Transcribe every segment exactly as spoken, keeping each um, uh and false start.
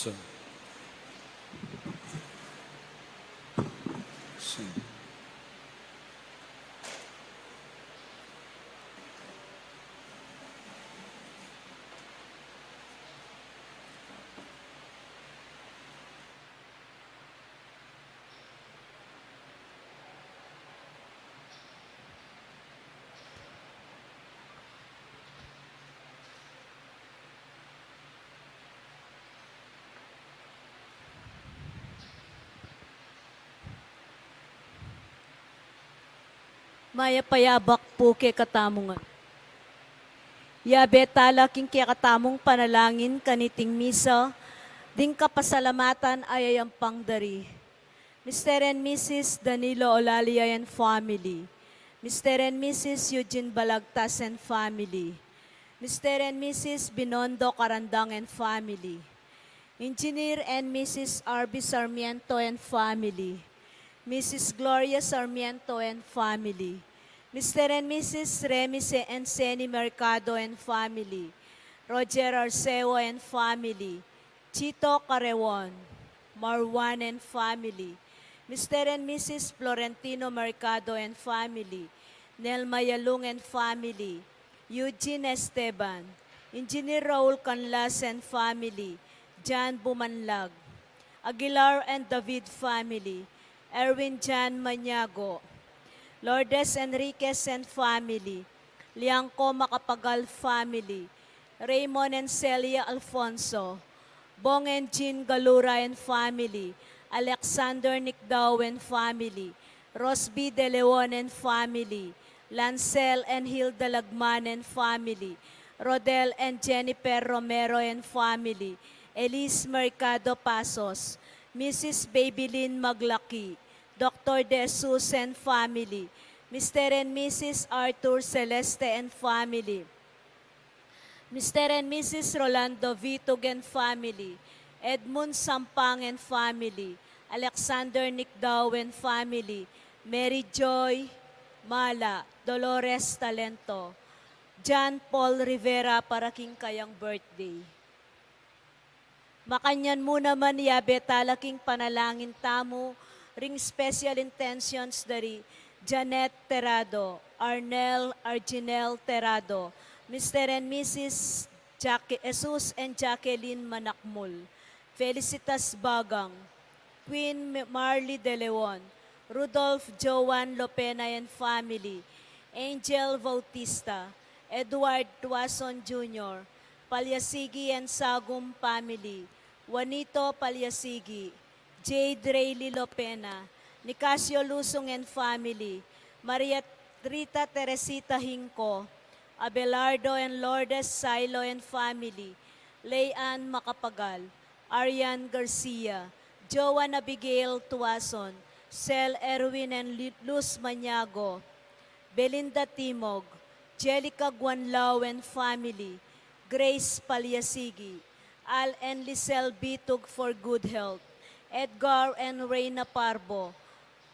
So, so. Mayap a yabak pu kekatamu ngan. Yabe tala king kekatamung panalangin kaniting misa, ding kapasalamatan a yayampang da ri Mister and Missus Danilo Olalia and family, Mister and Missus Eugene Balagtas and family, Mister and Missus Binondo Carandang and family, Engineer and Missus Arby Sarmiento and family, Missus Gloria Sarmiento and family, Mister and Missus Remy Se-, and Seni Mercado and family, Roger Arceo and family, Chito Carreon, Marwan and family, Mister and Missus Florentino Mercado and family, Nelma Yalung and family, Eugene Esteban, Engineer Raul Canlas and family, Jan Bumanlag, Aguilar and David family, Erwin Jan Maniago, Lourdes Enriquez and family, Liangco Macapagal family, Raymond and Celia Alfonso, Bong and Jean Galura and family, Alexander Nicdao and family, Rosby De Leon and family, Lancel and Hilda Lagman and family, Rodel and Jennifer Romero and family, Elise Mercado Pasos, Missus Babylin Maglaki, Doctor De Jesus and family, Mister and Missus Arthur Celeste and family, Mister and Missus Rolando Vitug and family, Edmund Sampang and family, Alexander Nicdao and family, Mary Joy Mala, Dolores Talento, John Paul Rivera para king kayang birthday. Makanyan mu naman yabe tala king panalangin tamu ring special intentions da ri Janet Terrado, Arnel Arginel Terrado, Mister and Missus Jaque-, Jesus and Jacqueline Manakmul, Felicitas Bagang, Queen M-, Marley De Leon, Rudolph Joan Lopena and family, Angel Bautista, Edward Tuason Junior, Palyasigi and Sagum family, Juanito Palyasigi, Jade Rayleigh Lopena, Nicasio Lusung and family, Maria Rita Teresita Hinco, Abelardo and Lourdes Silo and family, Leanne Macapagal, Arian Garcia, Joan Abigail Tuason, Sel Erwin and Li-, Luz Maniago, Belinda Timog, Jelica Guanlao and family, Grace Palyasigi, Al and Lisel Bitug for good health, Edgar and Reina Parbo,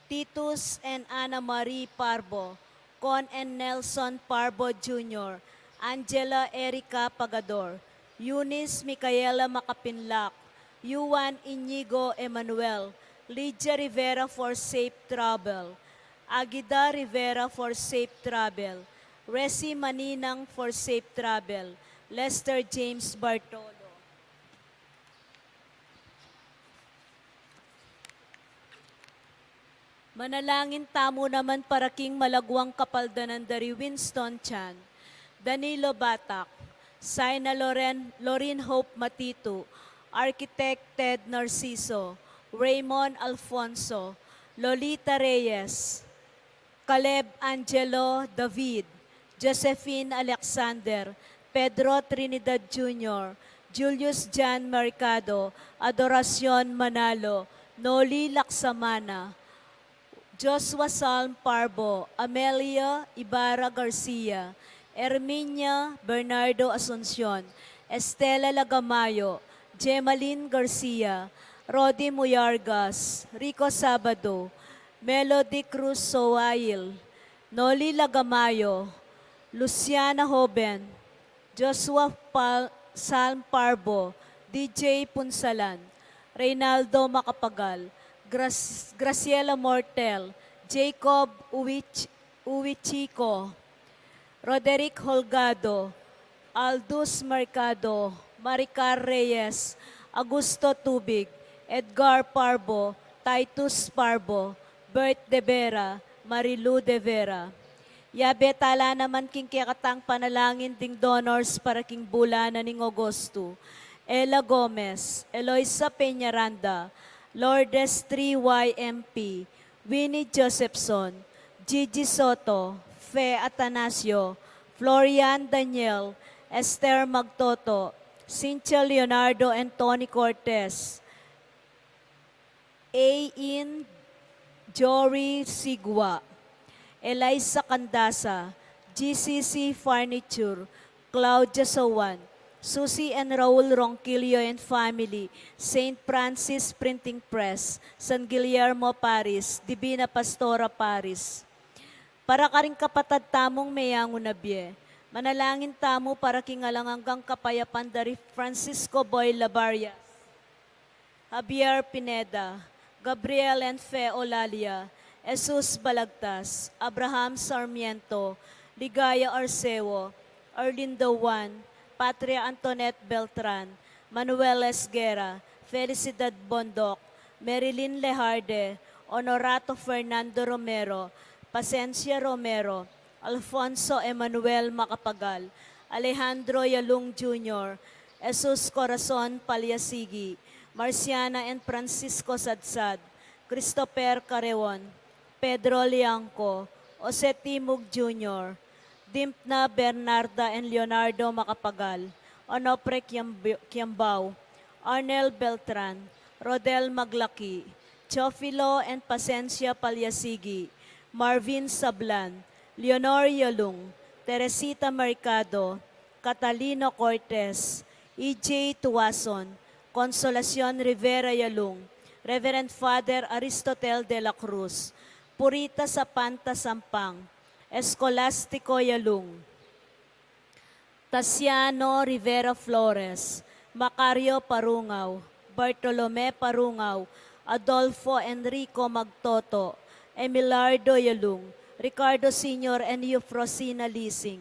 Titus and Ana Marie Parbo, Con and Nelson Parbo Junior, Angela Erica Pagador, Eunice Micaela Macapinlac, Yuan Inigo Emmanuel, Lydia Rivera for safe travel, Agida Rivera for safe travel, Resi Maninang for safe travel, Lester James Bartolo. Manalangin tamu naman para king malaguang kapaldanan da ri Winston Chan, Danilo Batak, Saina Loren, Lorin Hope Matitu, Architect Ted Narciso, Raymond Alfonso, Lolita Reyes, Caleb Angelo David, Josephine Alexander, Pedro Trinidad Junior, Julius Jan Mercado, Adoracion Manalo, Noli Laksamana, Joshua Salm Parbo, Amelia Ibarra Garcia, Erminia Bernardo Asuncion, Estela Lagamayo, Gemaline Garcia, Rodi Muyargas, Rico Sabado, Melody Cruz Soail, Noli Lagamayo, Luciana Hoben, Joshua Pal-, Salm Parbo, D J Punsalan, Reynaldo Macapagal, Grac-, Graciela Mortel, Jacob Uwich-, Uwichiko, Roderick Holgado, Aldous Mercado, Maricar Reyes, Augusto Tubig, Edgar Parbo, Titus Parbo, Bert De Vera, Marilu De Vera. Yabe tala naman king kekatang panalangin ding donors para king bulan na ning Agosto: Ella Gomez, Eloisa Peñaranda, Lourdes three Y M P, Winnie Josephson, Gigi Soto, Fe Atanasio, Florian Daniel, Esther Magtoto, Cynthia Leonardo and Tony Cortez, A in Jory Sigua, Eliza Candasa, G C C Furniture, Claudia Sowan, Susie and Raul Ronquillo and family, Saint Francis Printing Press, San Guillermo Paris, Divina Pastora Paris. Para karing kapatad tamung meyangu na bie, manalangin tamu para king alang anggang kapayapan da ri Francisco Boy Labaria, Javier Pineda, Gabriel and Fe Olalia, Jesus Balagtas, Abraham Sarmiento, Ligaya Arceo, Arlindo Juan, Patria Antoinette Beltran, Manuel Esguerra, Felicidad Bondoc, Marilyn Lejarde, Honorato Fernando Romero, Pacencia Romero, Alfonso Emmanuel Macapagal, Alejandro Yalung Junior, Jesus Corazon Paliasigi, Marciana and Francisco Sadsad, Christopher Careon, Pedro Liangco, Jose Timug Junior, Dimpna Bernarda and Leonardo Macapagal, Onofre Quiamb-, Quiambao, Arnel Beltran, Rodel Maglaki, Teofilo and Pacencia Paliasigi, Marvin Sablan, Leonor Yalung, Teresita Mercado, Catalino Cortez, E J Tuason, Consolacion Rivera Yalung, Reverend Father Aristotel de la Cruz, Purita Sapanta Sampang, Escolastico Yalung, Tasiano Rivera Flores, Macario Parungao, Bartolome Parungao, Adolfo Enrico Magtoto, Emilardo Yalung, Ricardo Senior and Eufrosina Lising,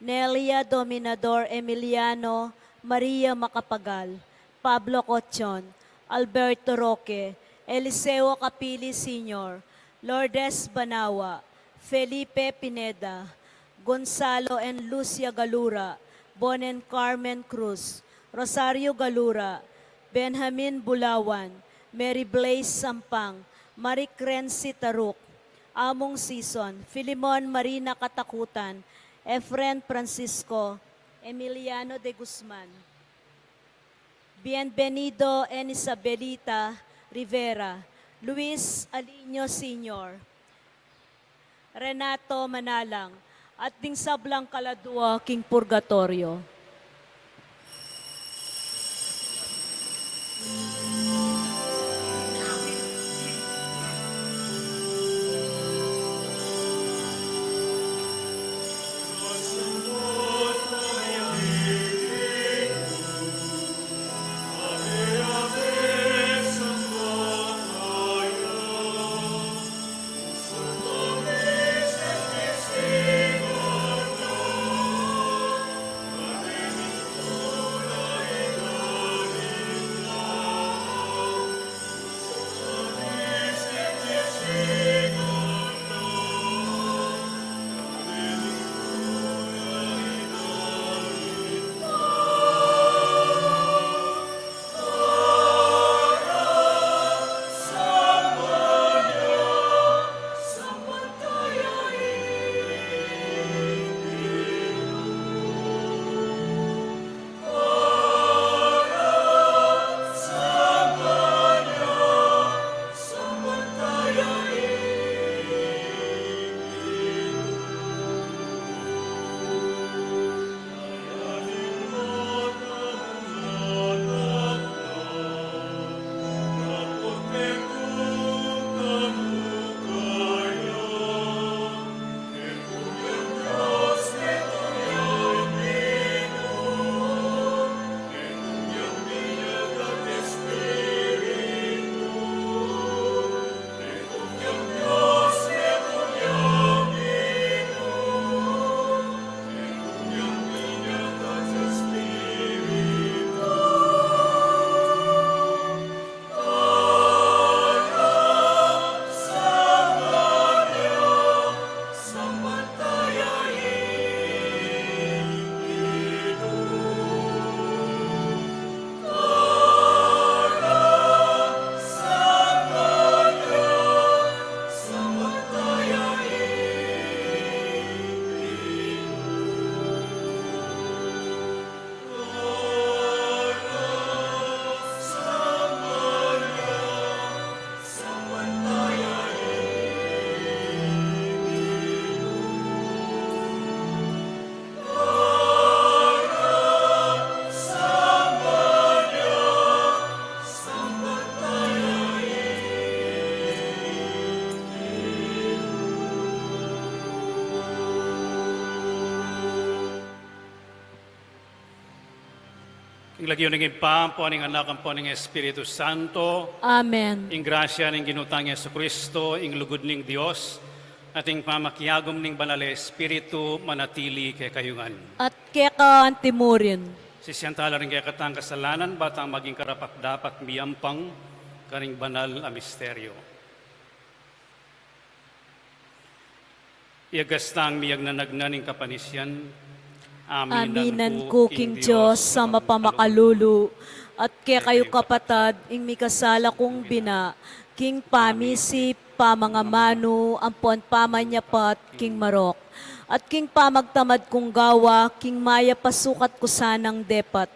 Nelia Dominador Emiliano, Maria Macapagal, Pablo Cochon, Alberto Roque, Eliseo Capili Senior, Lourdes Banawa, Felipe Pineda, Gonzalo and Lucia Galura, Bon and Carmen Cruz, Rosario Galura, Benjamin Bulawan, Mary Blaze Sampang, Marie Crency Taruk, Among Sison, Filimon Marina Katakutan, Efren Francisco, Emiliano de Guzman, Bienvenido and Isabelita Rivera, Luis Aliño Senior, Renato Manalang, at ding sablang kaladua king purgatoryo. King lagyu ning Ibpa, ampo ning Anak, ampo ning Espiritu Santo. Amen. Ing grasya ning Ginu tang Jesucristo, ing lugud ning Dios, at ing pamakiagum ning Banal a Espiritu manatili kekayu ngan. At keka antimurin. Sisian tala ring kekatang kasalanan, ba tang maging karapat-dapat miyampang karing banal a misteryo. Iyagas tang miyagnanagnan ing kapanisian. Aminan ku king Dios a mapamakalulu, at kekayu kapatad, ing mikasala kung bina, king pamisip, pamangamanu, ampon pamanyapat king marok, at king pamagtamad kung gawa, king mayap a sukat ku sanang depat.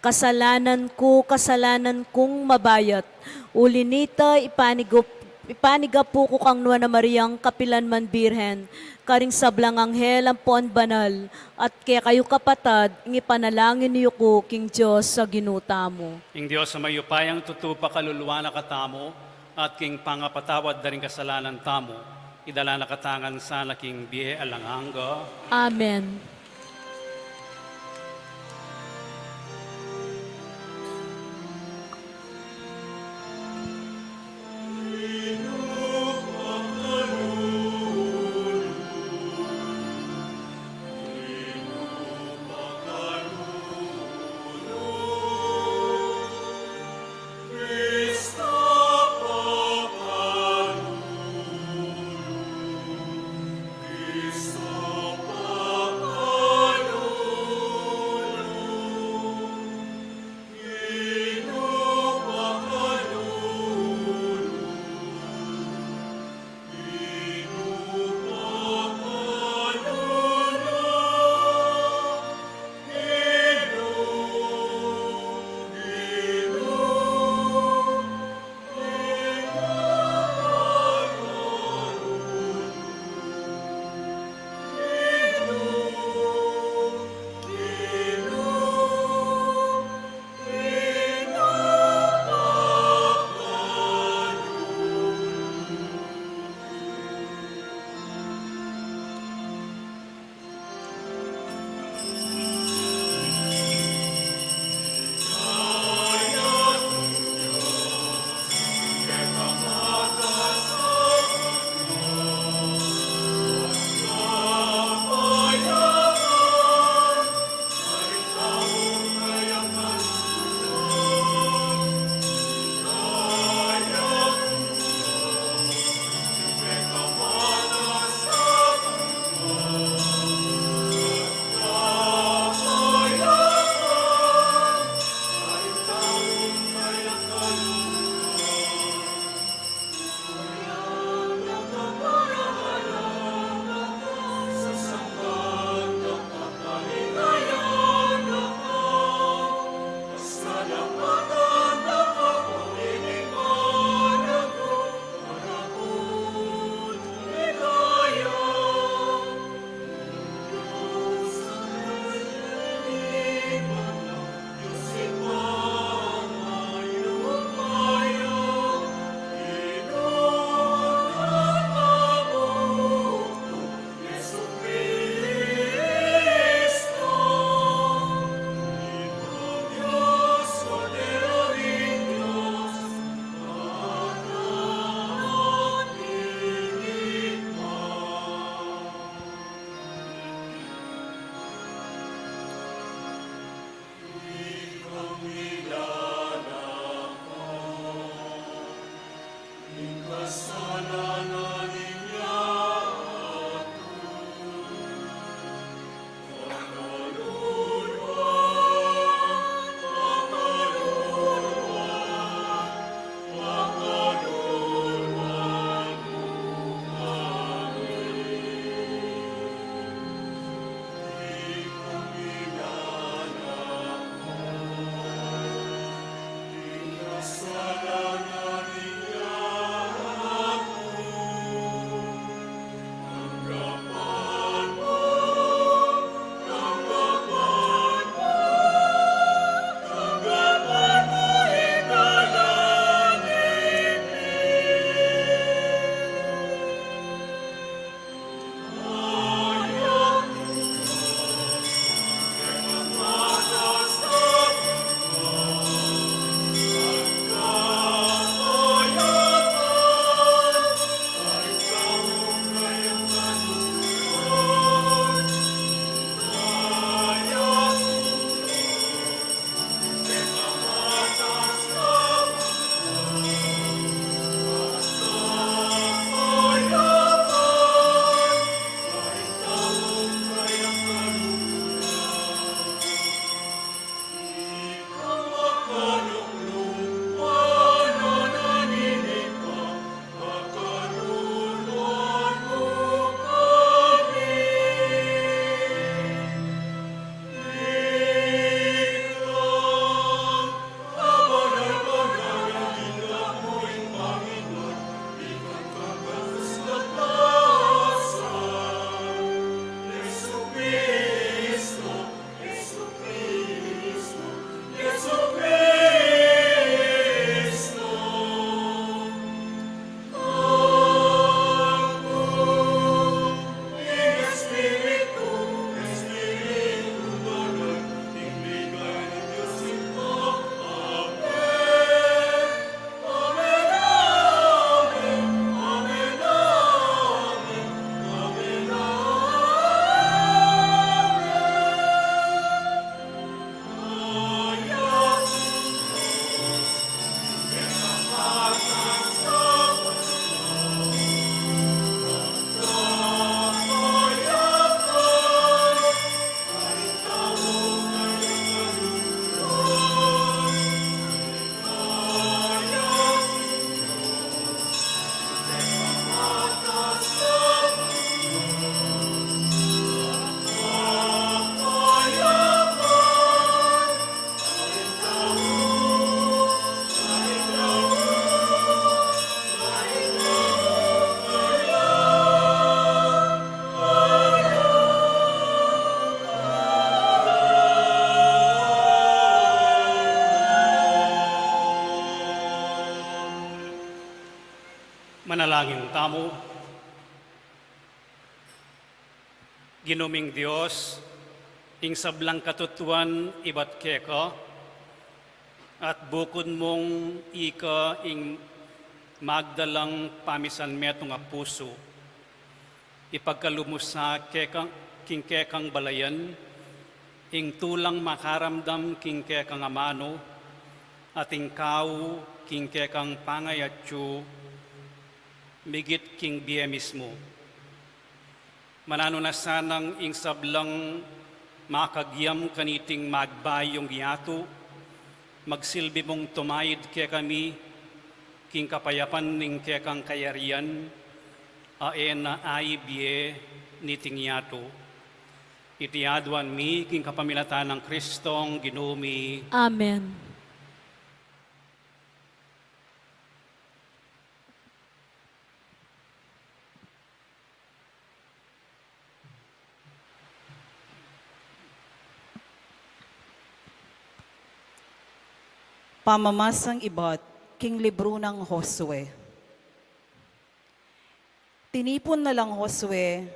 Kasalanan ku, kasalanan kung mabayat. Uli nita, ipanigup-, ipanigapu ku kang Nuan a Mariang kapilan man Birhen, karing sablang anghel ampon banal, at kekayu kapatad, ing ipanalangin yu ku king Dios a Ginu tamu. Ing Dios a mayupayang tutu pakaluluan na katamu, at king pangapatawad da ring kasalanan tamu, idala na katamu ngan sana king bie alang angga. Amen. Manalangin tamu. Ginu ming Dios, ing sablang katutuan ibat keka, at bukun mung ika ing magdalang pamisan metung a pusu. Ipagkalub mu sa keka, king kekang balayan, ing tulang makaramdam king kekang amanu, at ing kau king kekang pangayatsu, migit king bie mismu. Mananu na sanang ing sablang makagyam kaniting magbayung yatu, magsilbi mung tumayid kekami, king kapayapan ning kekang kayarian, a e na aibie niting yatu. Iti aduan mi king kapamilatan nang Kristong Ginu mi. Amen. Pamamasang ibat king libru nang Josue. Tinipun na lang Josue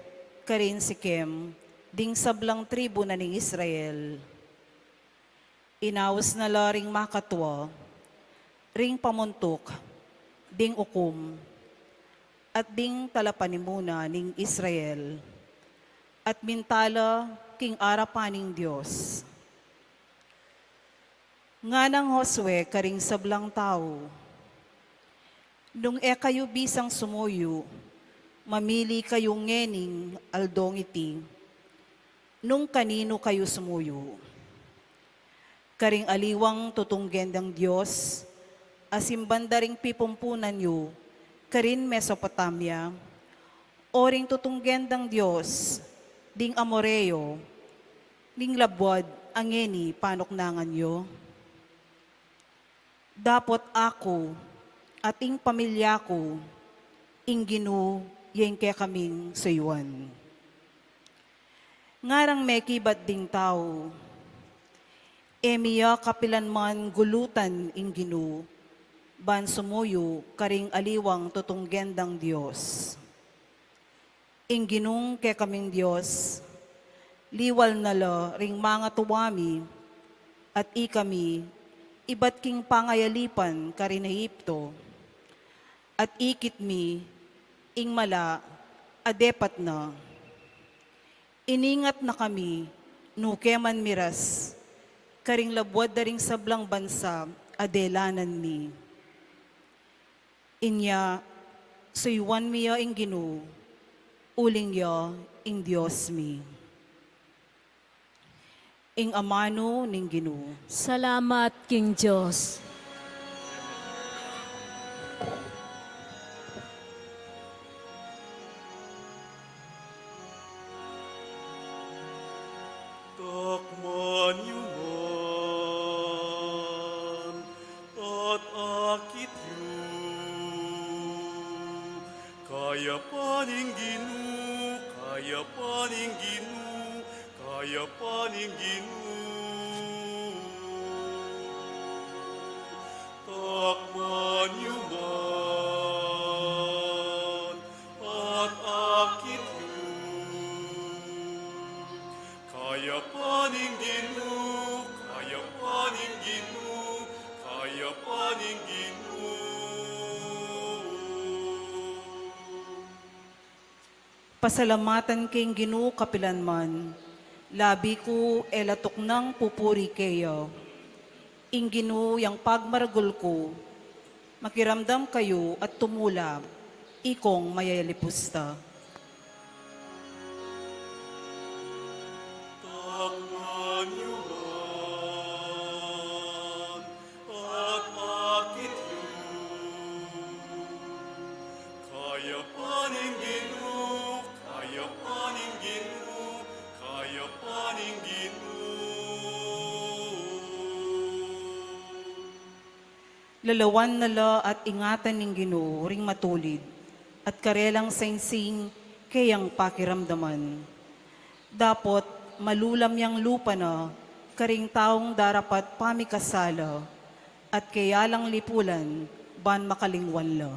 karin Siquem ding sablang tribu na ning Israel. Inaus na la ring makatua, ring pamuntuk ding ukum, at ding talapanimuna ning Israel, at minta la king arapan ning Dios. Nganang Josue karing sablang tau, "Nung e kayu bisang sumuyu, mamili kayu ngening aldong iti nung kaninu kayu sumuyu. Karing aliwang tutunggen dang dios a simban da ring pipumpunan yu karin Mesopotamia, o ring tutunggen dang dios ding Amoreo, ning labuad a ngeni panuknangan yu? Dapot aku at ing pamilya ku, ing Ginu ya ing kekaming suyuan." Ngarang mekibat ding tau, "E mi ya kapilan man gulutan ing Ginu ban sumuyu karing aliwang tutunggen dang dios. Ing Ginung kekaming Dios liwal na la ring mangatua mi at ikami ibat king pangayalipan karin Egipto, at ikit mi ing mala a depat na. Iningat na kami nuke man miras karing labuad da ring sablang bansa a delanan mi. Inya suyuan mi ya ing Ginu, uling ya ing Dios mi." Ing amanu ning Ginu. Salamat king Dios. Takman yu man at akit yu. Kayapan ning Ginu, kayapan ning Ginu, kayapan ning Ginu. Takman yu man at akit yu. Kayapan ning Ginu, kayapan ning Ginu, kayapan ning Ginu. Pasalamatan ke ing Ginu kapilan man, labi ku e la tuknang pupuri keya. Ing Ginu yang pagmaragul ku, makiramdam kayu at tumula, ikong mayayalipusta. Takman yu man at akit yu. Kayapan ning Ginu, kayapan ning Ginu, kayapan ning Ginu. Lalawan na la at ingatan ning Ginu ring matulid, at karelang saingsing keyang pakiramdaman. Dapot malulam yang lupa na karing taung darapat pamikasala, at keya lang lipulan ban makalingwan la.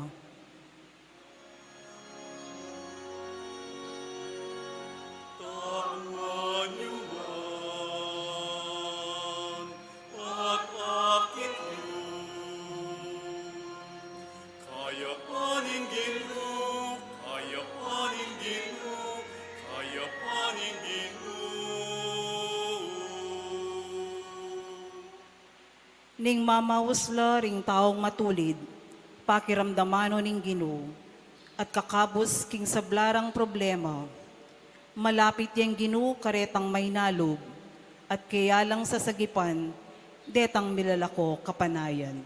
Ning mamaus la ring taung matulid, pakiramdaman no ning Ginu, at kakabus king sabla rang problema. Malapit yang Ginu karetang mainalub, at keya lang sasagipan detang milalako kapanayan.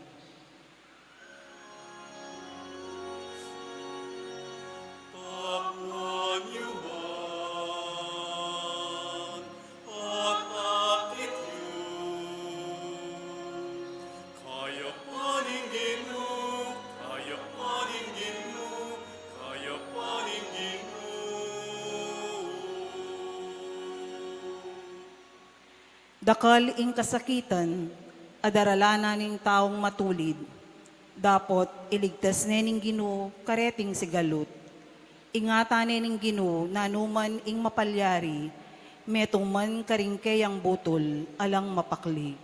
Dakal ing kasakitan a daralanan ning taung matulid, dapot iligtas ne ning Ginu kareting sigalut. Ingatan ne ning Ginu nanuman ing mapalyari, metung man karing keyang butul alang mapakli.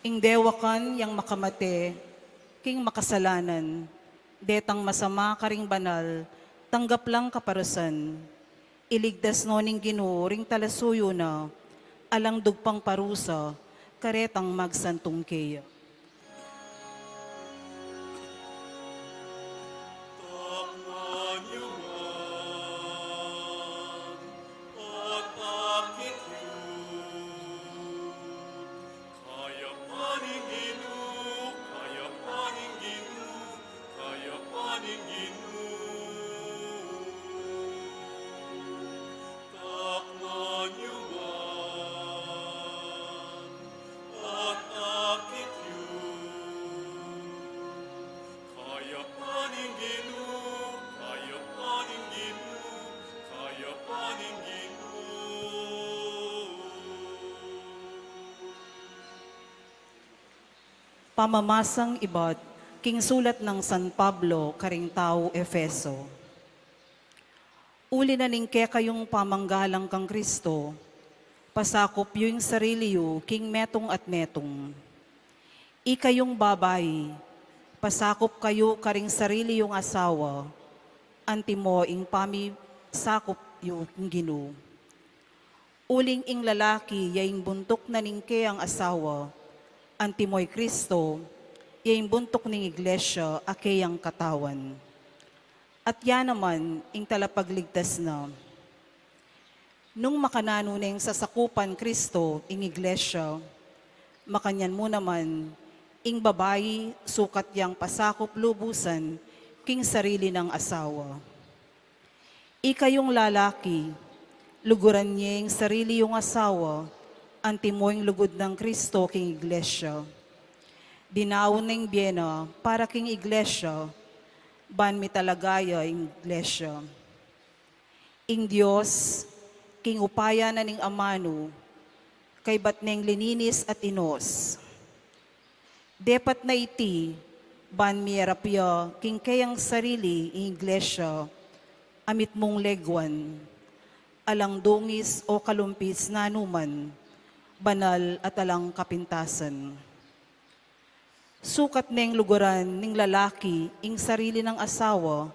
Ing dewakan yang makamate king makasalanan, detang masama karing banal, tanggap lang kaparusan. Iligtas no ning Ginu ring talasuyu na, alang dugpang parusa, karetang magsantung keya. Pamamasang ibat king sulat nang San Pablo karing tau Efeso. Uli na ning kekayung pamanggalang kang Kristo, pasakup yu ing sarili yu king metung at metung. Ikayung babai, pasakup kayu karing sarili yung asawa, antimo ing pamisakup yu king Ginu. Uling ing lalaki ya ing buntuk na ning keyang asawa, antimo i Kristo ya ing buntuk ning iglesia, a keyang katawan. At ya naman ing talapagligtas na. Nung makananu neng sasakupan Kristo ing iglesia, makanyan mu naman ing babai sukat yang pasakup lubusan king sarili nang asawa. Ikayung lalaki, luguran ye ing sarili yung asawa, antimo ing lugud nang Kristo king iglesia. Dinaun na ing bie na para king iglesia, ban mitalaga ya ing iglesia. Ing Dios, king upaya na ning amanu, kaybat neng lininis at inus. Depat na iti, ban miyarap ya king keyang sarili ing iglesia, a mitmung leguan, alang dungis o kalumpis nanuman, banal at alang kapintasan. Sukat neng luguran ning lalaki ing sarili nang asawa,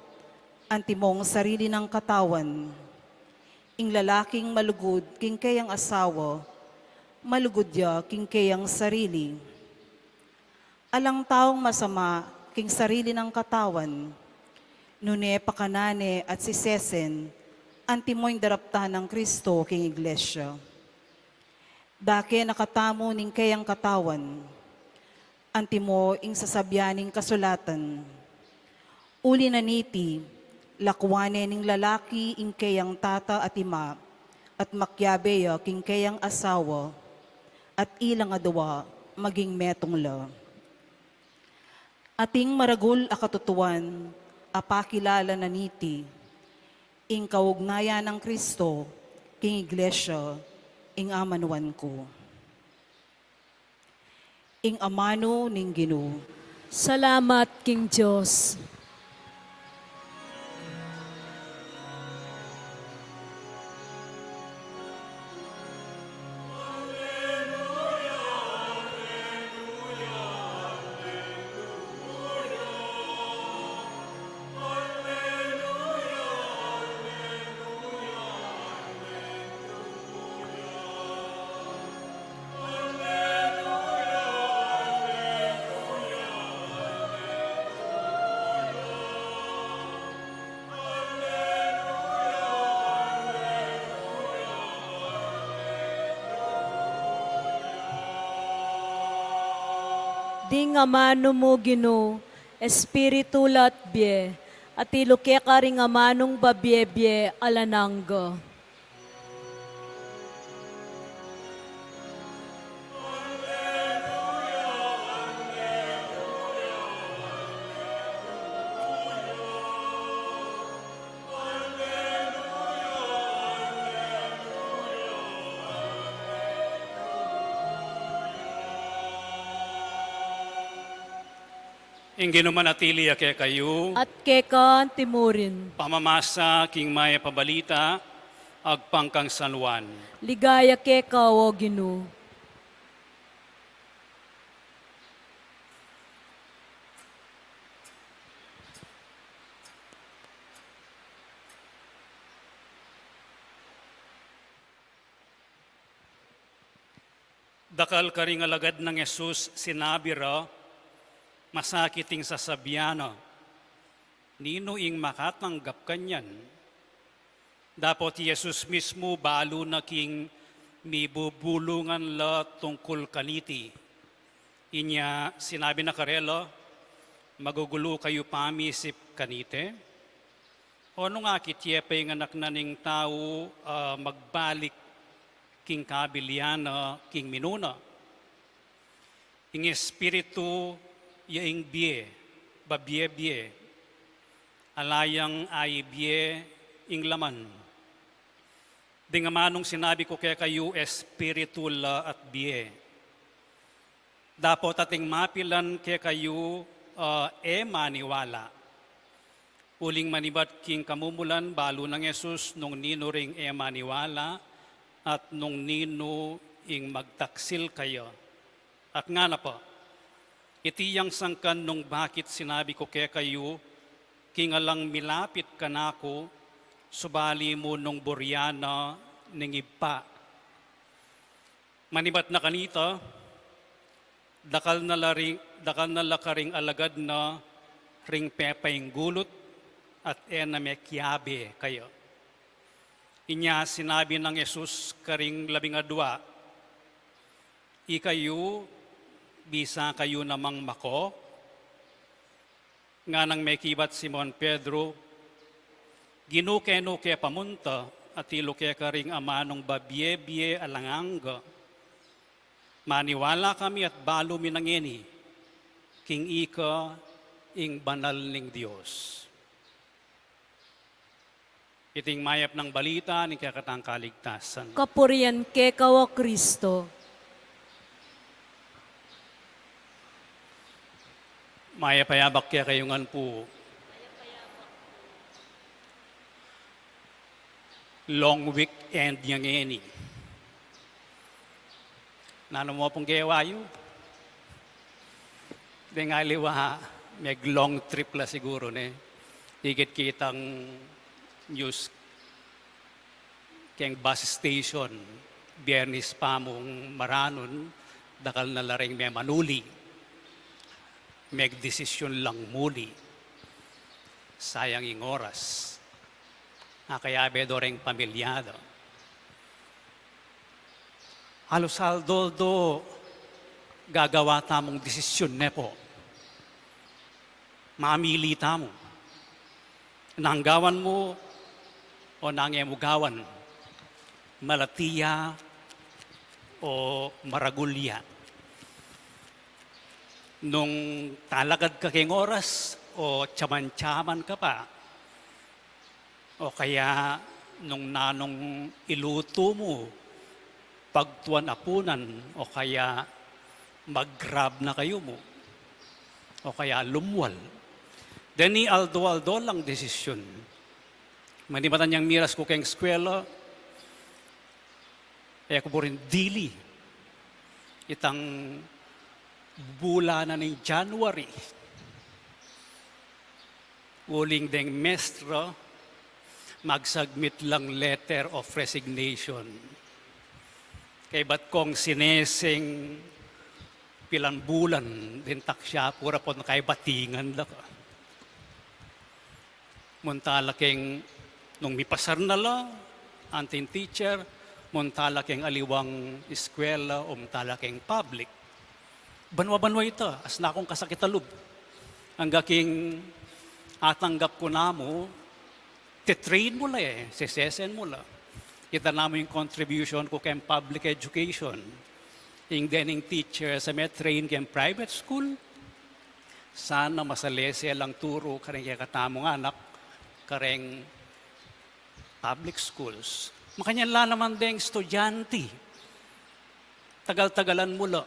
antimong sarili nang katawan. Ing lalaking malugud king keyang asawa, malugud ya king keyang sarili. Alang taung masama king sarili nang katawan, nune pakanan ne at sisesen, antimo ing daraptan nang Kristo king iglesia. Dake na katamu ning keyang katawan, antimo ing sasabian ning kasulatan. Uli na niti, lakuan ne ning lalaki ing keyang tata at ima, at makiabe ya king keyang asawa, at ilang adua maging metung la. Ating maragul a katutuan a pakilala na niti ing kaugnayan nang Kristo king Iglesia, ing amanuan ku. Ing amanu ning Ginu. Salamat king Dios. Ding amanu mu, Ginu, espiritu la at bie, atilu keka ring amanung babie-bie alang angga. Ing Ginu manatili ya kekayu. At keka antimurin. Pamamasa king Mayap a Balita agpang kang San Juan. Ligaya keka, o Ginu. Dakal karing alagad nang Jesus sinabi ra, masakit ing sasabian na, "Ninu ing makatanggap kanyan?" Dapot i Jesus mismu balu na king mibubulungan la tungkul kaniti. Inya sinabi na karela, "Magugulu kayu pamisip kaniti? O nung akit ye pa ing Anak na ning Tau, ah, magbalik king kabilian na king minuna? Ing Espiritu ya ing bie, babie-bie, ala yang aibie ing laman." Ding amanung sinabi ku kekayu, Espiritu la at bie. Dapot ating mapilan kekayu, ah, e maniwala. Uling manibat king kamumulan, balu nang Jesus nung ninu ring e maniwala at nung ninu ing magtaksil kaya. At ngana pa, "Iti yang sangkan nung bakit sinabi ku kekayu, king alang milapit kanaku, subali mu nung burian na ning Ibpa." Manibat na kanita, dakal na la ring, dakal na la karing alagad na ring pepainggulut at e na mekiabe kaya. Inya sinabi nang Jesus karing labing adua, "Ikayu, bisa kayu namang mako?" Nganang mekibat Simon Pedro, "Ginu, kenu ke pamunta, atilu keka ring amanung babie-bie alang angga? Maniwala kami at balu mi na ngeni, king ika ing banal ning Dios." Iting mayap nang balita ning kekatang kaligtasan. Kapurian keka, o Kristo. Mayap a yabak kekayu ngan pu. Long weekend ya ngeni. Nanu mu pung gewa yu? Deng aliwa, meg long trip la siguru, ne? Ikit kitang news keng bus station, Biernes pa mung maranun, dakal na la ring memanuli. Megdesisyon lang muli. Sayang ing oras. Akayabe do reng pamilya da. Aldo-aldo gagawa tamung desisyon, ne pu. Mamili tamu. Nanu ing gawan mu o nanu ing e mu gawan. Malati ya o maragul ya. Nung talakad ka keng oras o tiyaman-tiyaman ka pa, o kaya nung nanung ilutu mu, pagtuan apunan, o kaya mag-Grab na kayu mu, o kaya lumwal. Deni aldo-aldo lang desisyun. Manimatan yang miras ku keng eskwela, e ku buring dili itang bulan na ning January. Uling deng mestra, mag-submit lang letter of resignation. Kaybat kung sineseng pilan bulan deng taksya, pura pon kaybatingan da ka. Munta la keng nung mipasar na la, anting teacher, munta la keng aliwang eskwela, o munta la keng public. Banwa-banwa ita, asna kung kasakit a lub. Angga king atanggap ku namu, te-train mu la e, sesesen mu la. Ita namu ing contribution ku keng public education. Ing dening teachers a me-train keng private school, sana masalese lang turu kareng kekatamung anak kareng public schools. Makanyan la naman deng estudyante. Tagal-tagalan mu la.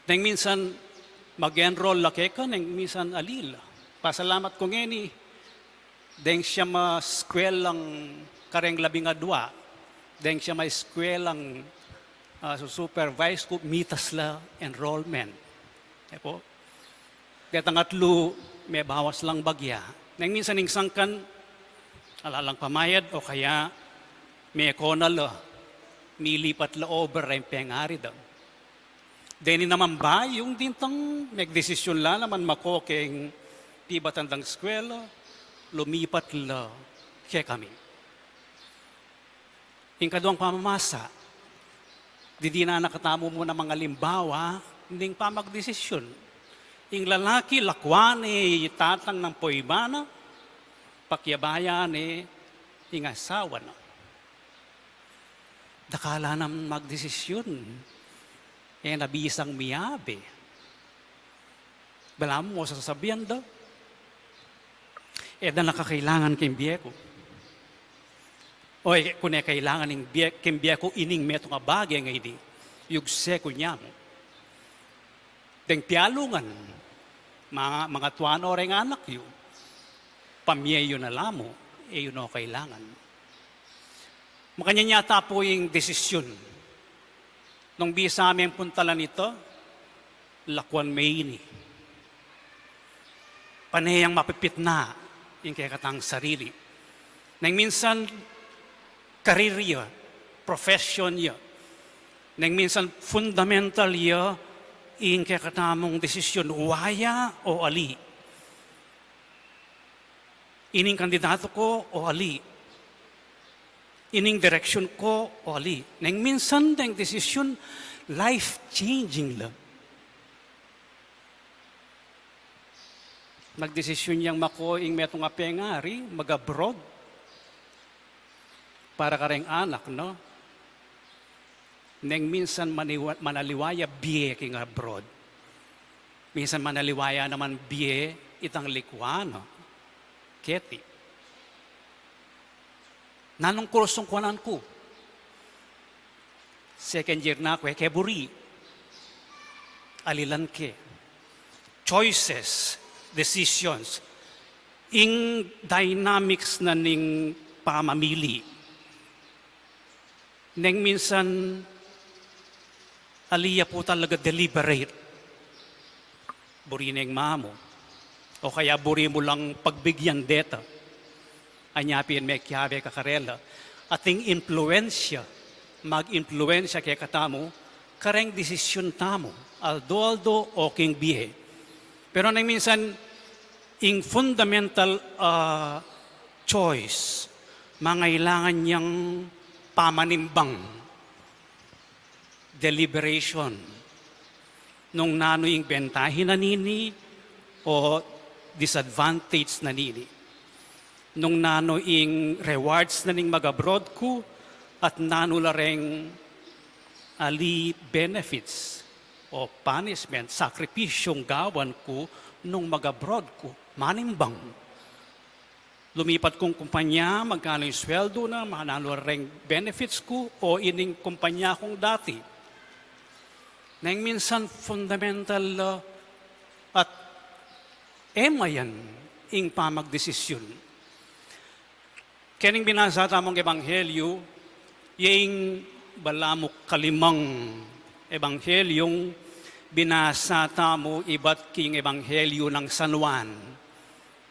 Neng minsan mag-enroll la keka, neng minsan ali la. Pasalamat ku ngeni, deng siyam a eskwelang kareng labing adua, deng siyam a eskwelang, ah, su-supervise ku, mitas la enrollment. E pu, detang atlu, mebawas lang bagya. Neng minsan ing sangkan, ala lang pamayad, o kaya meko na la, milipat la over reng pengari da. Deni naman bayu, dintang megdesisyun la naman mako keng pibatan dang eskwela, lumipat la kekami. Ing kaduang pamamasa, didinan na katamu mu na mangalimbawa ning pamagdesisyun. Ing lalaki, lakwan ne i tatang nang poiba na, pakiabayan ne ing asawa na. Dakal la nang magdesisyun, e na bisang miyabe. Balamu mu sasabian da, e da na kakailangan keng bie ku. O e ku ne kailangan ing bie, keng bie ku ining metung a bage ngeni, yugse ku nyamu. Deng pialungan, manga, mangatuan o reng anak yu, pamie yu na la mu, e yu no kailangan. Makanyan yata pu ing desisyun. Nung bisa meng puntalan ita, lakwan me ini. Pane yang mapipitna ing kekatang sarili. Neng minsan career ya, profession ya. Neng minsan fundamental ya ing kekatamung desisyun, wa ya o ali. Ining kandidatu ku o ali. Ining direksyun ku o ali. Neng minsan deng desisyun life-changing la. Nagdesisyun yang mako ing metung a pengari, mag-abroad para kareng anak, no? Neng minsan maniwa-, manaliwa ya bie king abroad. Minsan manaliwa ya naman bie itang likwan, no? Keti. Nanung kursu ing kuanan ku? Second year na ku, e ke buri. Ali lan ke. Choices, decisions. Ing dynamics na ning pamamili. Neng minsan, ali ya pu talaga deliberate. Buri neng mamu. O kaya buri mu lang pagbigyan deta. Anya pin mekiabe ka karela. Ating impluensya, mag-impluensya kekatamu, kareng desisyun tamu, aldo-aldo o king bie. Pero neng minsan, ing fundamental, ah, choice, mangailangan yang pamanimbang, deliberation, nung nanu ing bentahin na nini o disadvantage na nini, nung nanu ing rewards na ning mag-abroad ku, at nanu la reng ali benefits o punishment, sakripisyung gawan ku nung mag-abroad ku, manimbang. Lumipat kung kumpanya, magkanu ing sweldu na, mananu reng benefits ku, o ining kumpanya kung dati. Neng minsan fundamental, uh, at e mayan ing pamagdesisyun. Kening binasa tamung ebanghelyu, ya ing balamu kalimang ebanghelyu, binasa tamu ibat king ebanghelyu nang San Juan.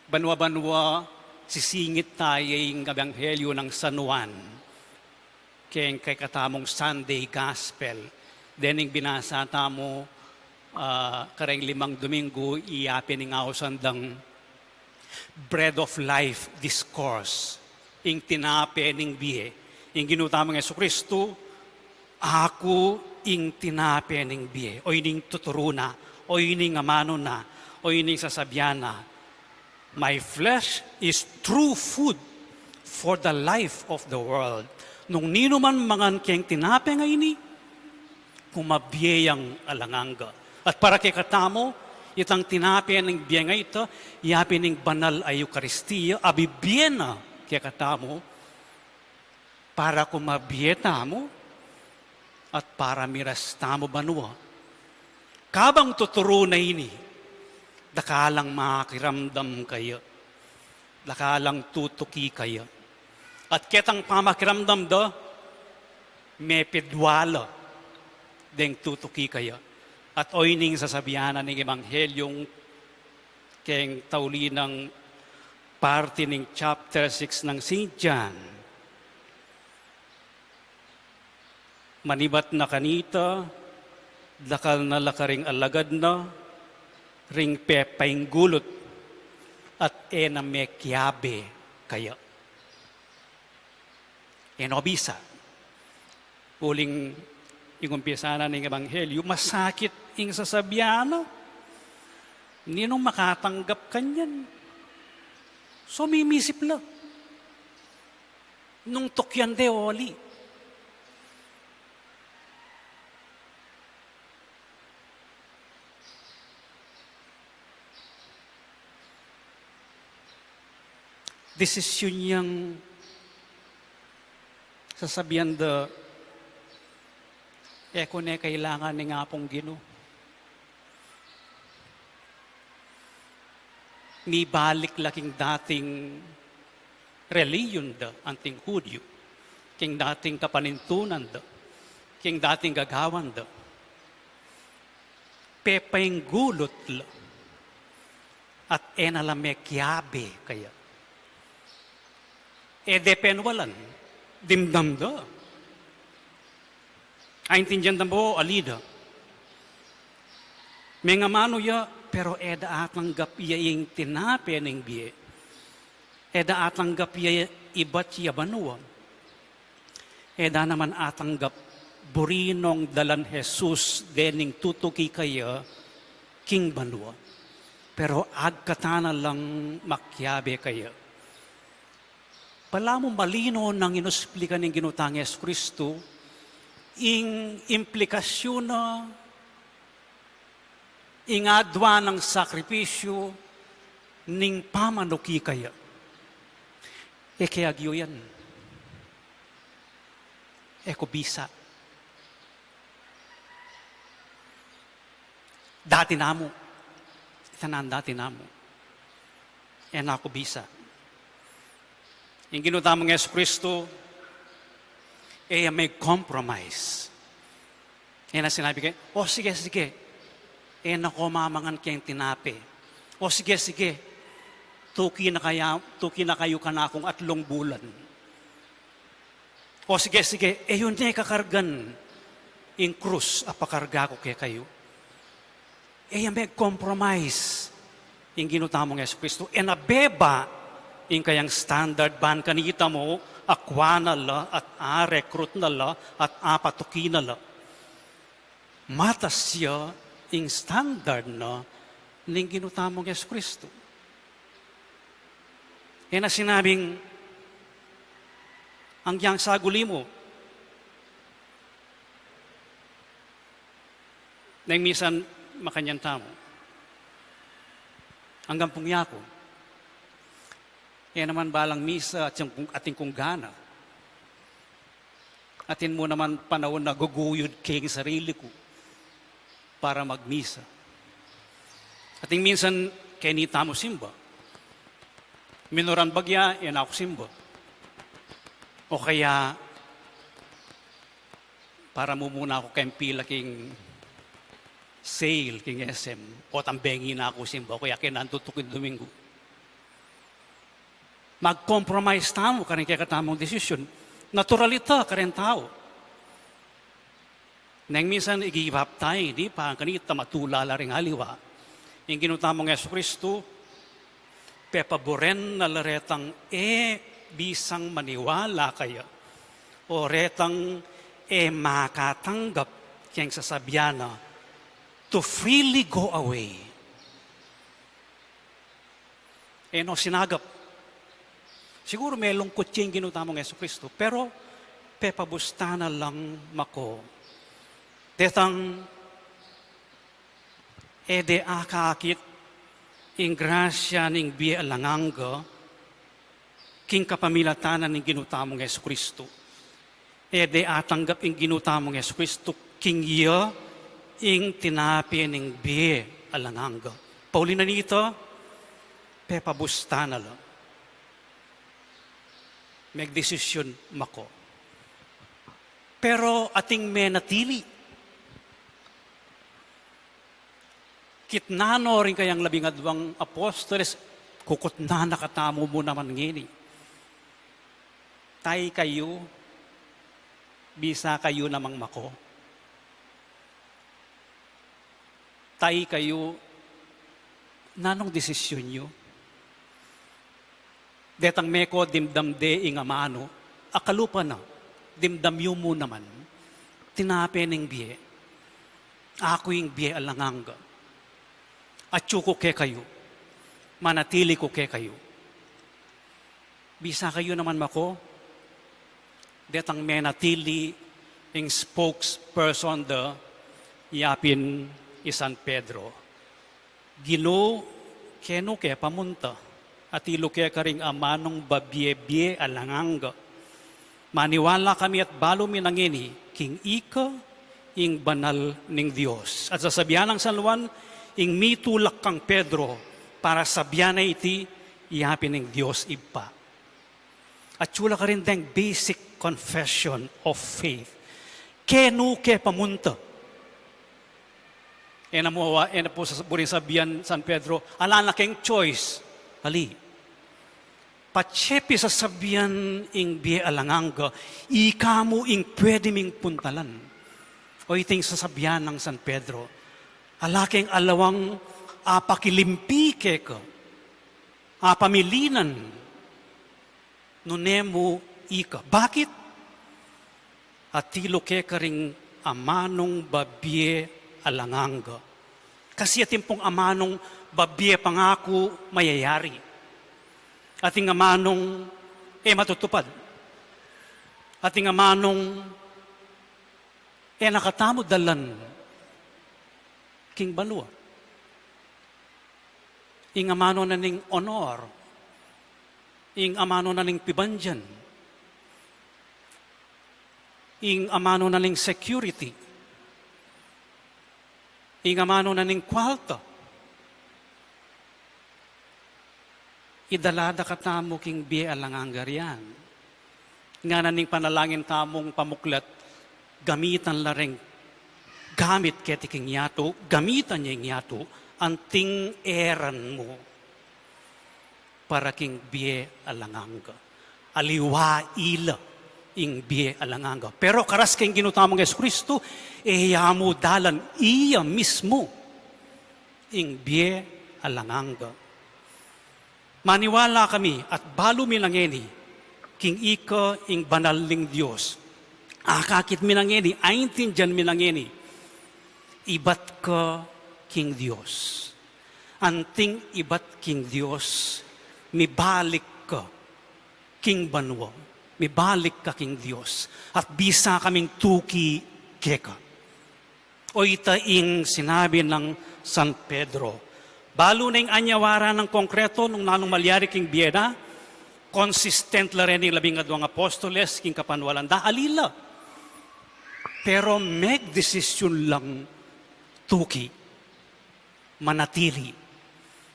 Banua-banua, sisingit taya ing ebanghelyu nang San Juan keng kekatamung Sunday Gospel. Dening binasa tamu, ah, kareng limang Domingo, iya pin ing ausan dang Bread of Life Discourse, ing tinape ning bie. Ing Ginu tamung Jesucristo, "Aku ing tinape ning bie." O ining tuturu na, o ining amanu na, o ining sasabian na, "My flesh is true food for the life of the world." Nung ninu man mangan keng tinape ngeni, kumabie yang alang angga. At para kekatamu, itang tinape ning bie a ita, iya pin ing banal a Eukaristia, a bibie na kekatamu, para kumabie tamu, at para miras tamu banua. Kabang tuturu na ini, dakal lang makiramdam kaya, dakal lang tutuki kaya. At ketang pamakiramdam da, mepedua la deng tutuki kaya. At oyni ing sasabian na ning Ebanghelyung keng tauling parti ning chapter six nang Saint John. Manibat na kanita, dakal na la karing alagad na ring pepainggulut at e na mekiabe kaya. E na bisa. Uling ing umpisa na ning Ebanghelyu, masakit ing sasabian na. Ninung makatanggap kanyan? So, mimisip la nung tukian de o ali. Desisyun yang sasabian da, e ku ne kailangan ning Apung Ginu. Mibalik la king dating relihiyon da, anting Hudyu, king dating kapanintunan da, king dating gagawan da. Pepainggulut la, at e na la mekiabe kaya. E de penwalan, dimdam da. Aintindian da mo, ali da. Mengamanu ya, pero e da atanggap ya ing tinape ning bie. E da atanggap ya ibat ya banua. E da naman atanggap buri nong dalan Jesus dening tutuki kaya king banua. Pero agkatan na lang makiabe kaya. Balamu malino nang inusplika ning Ginu tang Jesucristo, ing implikasyon na, ing adwa nang sakripisyu, ning pamanuki kaya. E ke agyu yan. E ku bisa. Dati namu. Ita na ing dati namu. E na ku bisa. Ing Ginu tamung Jesucristo, e ya meg-compromise. E na sinabi kaya, "O sige, sige. E na ko mamangan keng tinape. O sige, sige. Tuki na kaya, tuki na kayu kanakung atlung bulan." O sige, sige, e yu ne kakargan ing krus a pakarga ku kekayu. E ya meg-compromise ing Ginu tamung Jesucristo. E na beba ing kayang standard ban kanita mu, akwa na la at a-recruit na la at apatuki na la. Matas ya ing standard na ning Ginu tamung Jesucristo. E na sinabing, "Anggiyang saguli mu, Neng minsan makanyan tamu. Anggang pung yaku. E naman balang misa atin kung, atin kung gana. Atin mu naman panaun a guguyud ke ing sarili ku para magmisa. Atin minsan keni tamu simba. Minuran bagya, e na ku simba. O kaya, para mu muna ku keng pila king sale, king S M, o tambengi na ku simba, o kaya keng nantutuking Domingo. Mag-compromise tamu karing kekatamung desisyon. Natural ita karing tau. Neng minsan i-give up tamu, di pa kanita matula la ring aliwa. Ing Ginu tamung Jesu Kristu, pepaburen na la retang e bisang maniwala kaya, o retang e makatanggap keng sasabian na, to freely go away. E no sinagap. Siguru melungkut ya ing Ginu tamung Jesu Kristu, pero pepabusta na lang mako. Detang e de akakit ing grasya ning bie alang angga king kapamilatan ning Ginu tamung Jesu Kristu. E de atanggap ing Ginu tamung Jesu Kristu king iya ing tinape ning bie alang angga. Pauli na nita, pepabusta na la. Megdesisyon mako. Pero atin menatili. Kitnan no ring kayang labing adwang apostoles, kukutnan na katamu mu naman ngeni. Tai kayu, bisa kayu namang mako. Tai kayu, nanung desisyon yu? Detang meko dimdam de ing amanu, akalupa na, dimdam yu mu naman, tinape ning bie, aku ing bie alang angga. Atyu ku kekayu, manatili ku kekayu. Bisa kayu naman mako, detang menatili ing spokesperson da, yapin i San Pedro. Ginu, kenu ke pamunta, atilu ke karing amanung babie-bie alang angga. Maniwala kami at balu mi na ngeni, king ika ing banal ning Dios. At sasabian nang San Juan, ing mitulak kang Pedro, para sabian na iti, yapin ning Dios Ibpa. Atyu la karin deng basic confession of faith. Kenu ke pamunta. E na mu, e na pu sa-, buring sabian San Pedro, ala na keng choice. Ali. Patse pin sasabian ing bie alang angga, ika mu ing pwede ming puntalan. O iting sasabian nang San Pedro, ala keng alawang apakilimpi keka, apamilinan, nune mu ika. Bakit? Atilu ke karing amanung babie alang angga. Kasi atin pung amanung babie pangaku mayayari. Ating amanung e matutupad. Ating amanung e na katamu dalan king banua. Ing amanu na ning honor, ing amanu na ning pibandian, ing amanu na ning security, ing amanu na ning kwalta. Idala da katamu king bie alang angga rian. Ngana ning panalangin tamung pamuklat, gamitan la reng gamit keti king yatu, gamitan ya ing yatu, anting eran mu para king bie alang angga. Aliwa ila ing bie alang angga. Pero karas king Ginu tamung Jesucristo, e ya mu dalan, iya mismu ing bie alang angga. Maniwala kami at balu mi na ngeni, king ika ing banal ning Dios. Akakit mi na ngeni, aintindian mi na ngeni, ibat ka king Dios. Anting ibat king Dios, mibalik ka king banua, mibalik ka king Dios, at bisa kaming tuki keka. O ita ing sinabi nang San Pedro. Balu neng anyawaran nang konkreto nung nanung malyari king bie na, consistent la reng labingadwang apostoles king kapanwalan da, ali la. Pero megdesisyun lang tuki, manatili.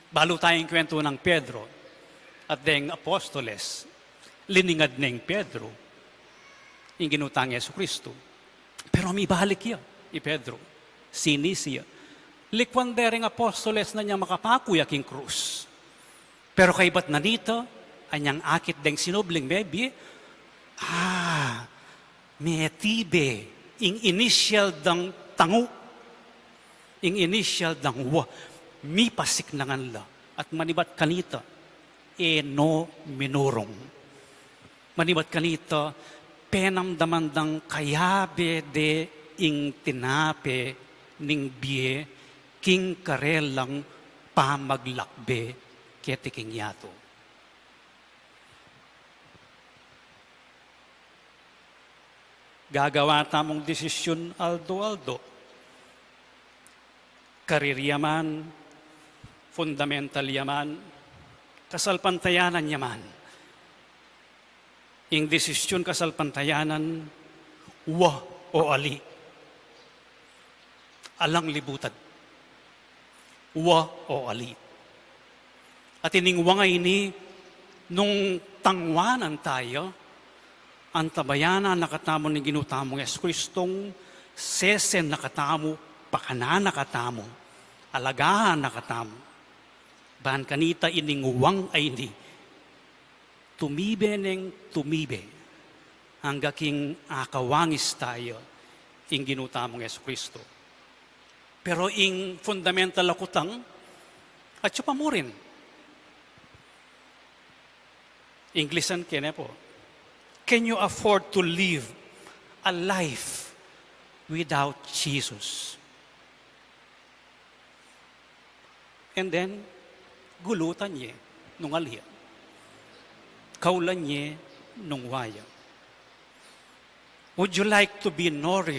Balu tayang kwentu nang Pedro at deng apostoles, liningad neng Pedro ing Ginu tang Jesucristo. Pero mibalik ya i Pedro, sinisi ya. Likwan de reng apostoles na nyang makapaku ya king krus. Pero kaybat na nita, anyang akit deng sinubling mebie, ah, metibe ing initial dang tangu, ing initial dang wa, mipasiknangan la, at manibat kanita, e no minurung. Manibat kanita, penamdaman dang kayabe de ing tinape ning bie king karelang pamaglakbe keti king yatu. Gagawa tamung desisyun aldo-aldo. Karir ya man, fundamental ya man, kasalpantayanan ya man. Ing desisyun kasalpantayanan, wa o ali. Alang libutan. Wa o ali. At ining wa ngeni, nung tangwanan taya, antabayanan na katamu ning Ginu tamung Jesucristong, sesen na katamu, pakanan na katamu, alagaan na katamu. Ban kanita ining wa ngeni, tumibe neng tumibe, angga king akawangis taya ing Ginu tamung Jesucristo. Pero ing fundamental a kutang, atyu pa mu rin. English-an ke ne po. Can you afford to live a life without Jesus? And then, gulutan ye nung ali ya. Kaulan ye nung wa ya. Would you like to be nourished